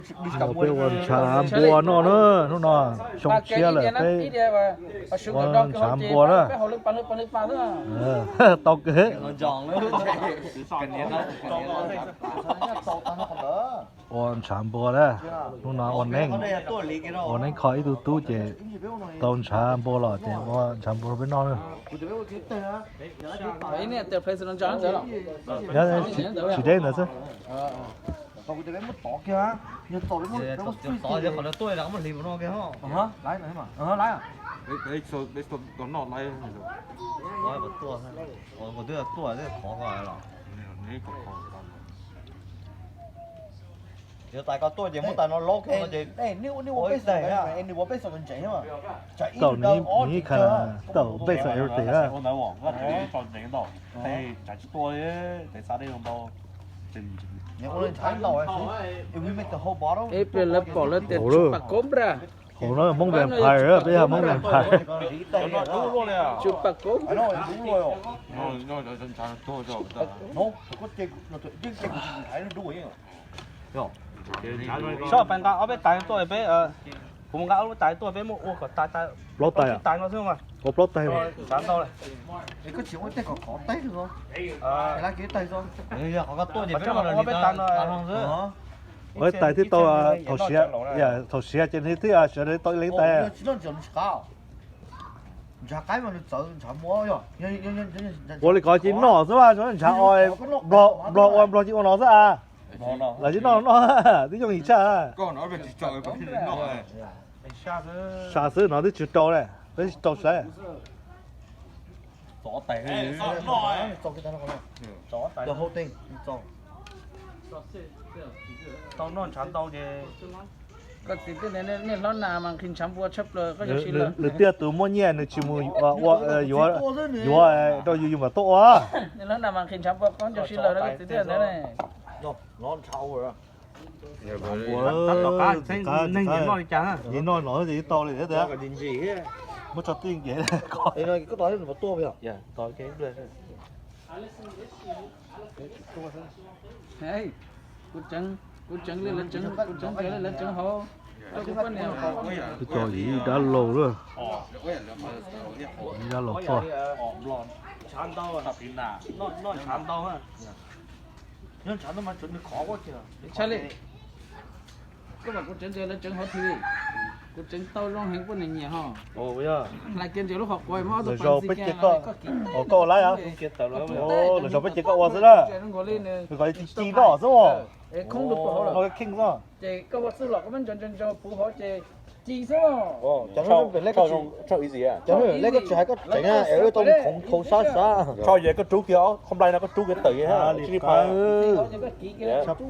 Peb ua ntshav npua noj na, hnub no xyoo tshiab lawm peb ua ntshav npua na. Tau kawg. Ua ntshav npua na, hnub no ua neeb, ua neeb kho ib tug tub ces tau ntshav npua los ces ua ntshav npua rau peb noj na. Tsis deb ntawd xwb. Yuav tais koj tuaj ces muab tais no laub kiag no ces, tau nws ib khas tau npej xav everything. Ib pliag lawv pom lawv tias tsuj pas koob nra. Hauv no Hmoob vampire, peb yog Hmoob vampire. Tsuj pas koob. Soj pais nqa ob peb tais tuaj peb, kuv mus nqa ob peb tais tuaj peb muab ua kom tais, plaub tais tais no xwb mas. Ua plaub tais. Qhov koj tuaj ces peb muab ob peb tais no. Ua tais thiaj tau thaum siav, thaum siav ces nws thiaj sawv daws tau ib leeg tais. Ua li ko ces noj xwb mas, ntshav o, nplog ua nplog ces ua no xwb a. Lawv tsis noj noj, twb yooj yim tshaj. Sa xwb no twb tsis rau li, peb tsis rau saib. Tau noj ntshav ntau ces koj txiv twb tias nej hlob nas mas nqhis ntshav npua tshaj plaws, koj zoo siv lawm. Nws tiaj tus muaj nyiaj nws tsis mus ua, yuav rau yus, yus mam tuaj ua. Nej hlob nas mas nqhis ntshav npua koj zoo siv lawm no, koj txiv twb tias ntawd ne. Noj no ces tau li thiab tias. Muab tso tij nkev ko. Kuv tseev, kuv tseev li lawv tseev, kuv tseev li lawv tseev hauv. Twb tso ib dab laug lawm. Ib dab laug txog. Nyob ntshav ntau mas tsuav nws khov ua kiag. Tshaj li, koj mam kuv tseev ntawd lawv tseev hauv thiab. Kuv tseev tau zoo heev, poj niam nyiam ho. Hlais kiag ntawm lub qhov quav muab ob tug pas ntxiv kiag, koj laib, lawv zaum peb ces koj ua xwb na. Nws kom ci ci noj xwb os. Khoob lub pov hauv lawm. Kheej xwb. Ces koj ua txwj los koj muab ntsaws ntsaws ntsaws puv hauv ces ci xwb. Cov hnub pem lej koj tsis, cov hnub pem lej koj tsis hais koj tseev es tau khoov khoov sab sab. Tshaj yog koj rub kiag qhov nplai no koj rub kiag tawm li ha. Tshaj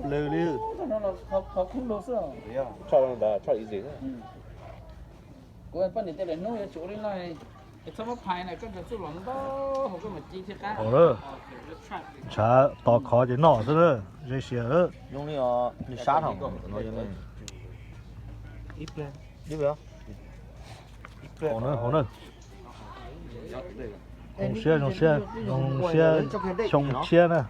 plaws li. Tshaj ntawd tshaj easy. Kuv poj niam tias lawm hnub yuav tsum ua li no, es txhob muab phais na, koj ntsaws txuj los ntau hauv koj mam ci thiaj qab. Ntshav tos khov ces noj xwb, ze siav. Zoo li nws sab thaum no. Hauv na, hauv na. Zoo siab, zoo siab, zoo siab xyoo tshiab na.